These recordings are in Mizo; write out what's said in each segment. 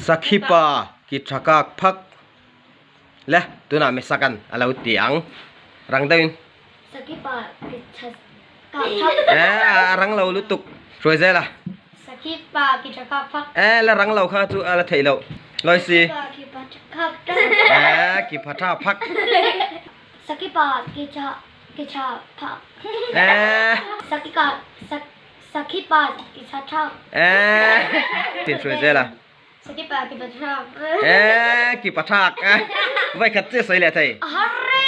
Sakhipa ki tha kak phak le tunah Mesakan a lo ti ang rang deuhin. Sakhipa ki tha kak phak. E a rang lo lutuk hruai zel a. Sakhipa ki tha kak phak. E la rang lo kha chu a la theih loh lawi si. Sakhipa ki pha kak phak. E ki pha tha phak. Sakhipa ki tha ki tha phak. E. Sakika sak Sakhipa ki tha thak. E tin hruai zel a. Sakhipa ki pha thak. E ki pha thak. Vai khat che sawi leh thei. Harre.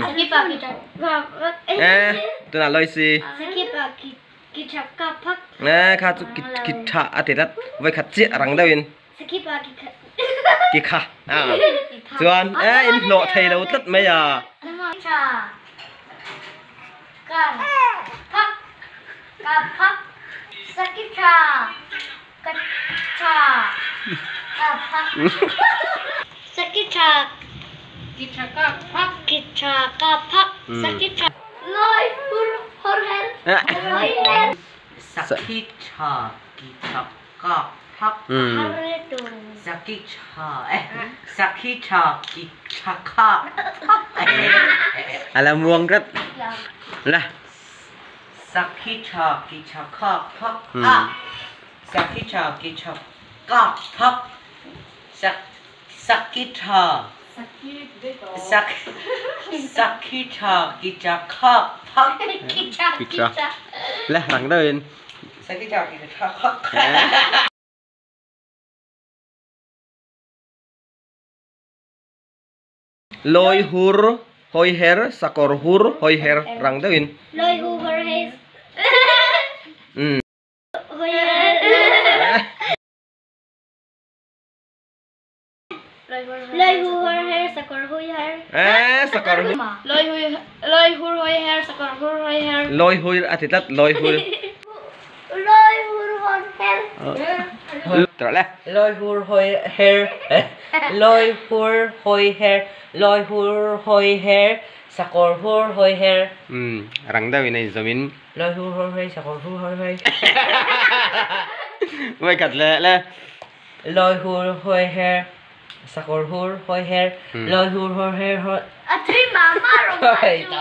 Sakhipa ki tha kak. E tunah lawi si. Sakhipa ki ki tha kak phak. E kha chu ki ki tha a ti tlat vai khat chiah rang deuhin. Sakhipa ki kha. Ki kha. Chuan e in hlawh thei lo tlat mai a. Tha kak phak kak phak. Sakhi tha ka tha kak phak. Sakhi tha ki tha kak phak. Ki tha kak phak. Sakhi tha. Loi hur hor her. Loi her. Sakhi tha ki tha kak phak. Harre tu. Sakhi tha eh sakhi tha ki tha kak phak. A la muang tlat. La. Sakhi tha ki tha kak phak. A. Sakhi tha ki tha kak phak. Sak sakhi tha. Sak sakhi tha ki tha kak phak. Ki tha ki tha. La rang deuhin. Sakhi tha ki tha kak. Loi hur hoi her sakawr hur hoi her rang deuhin. Loi hu hor her. Hoi her. Loi hu hor her sakawr hui her. E sakawr hu. Loi hui loi hur hoi her sakawr hur hoi her. Loi hui a ti tlat loi hui. Loi hur hor her. Tawh le. Loi hur hoi her. Loi hur hoi her. Loi hur hoi her. Sakawr hur hoi her. Rang deuhin a inzawmin. Loi hur hoi her sakawr hur hoi her. Vai khat le le. Loi hur hoi her sakawr hur hoi her. Loi hur hoi her hoi. A thui ma ma rong ma chu.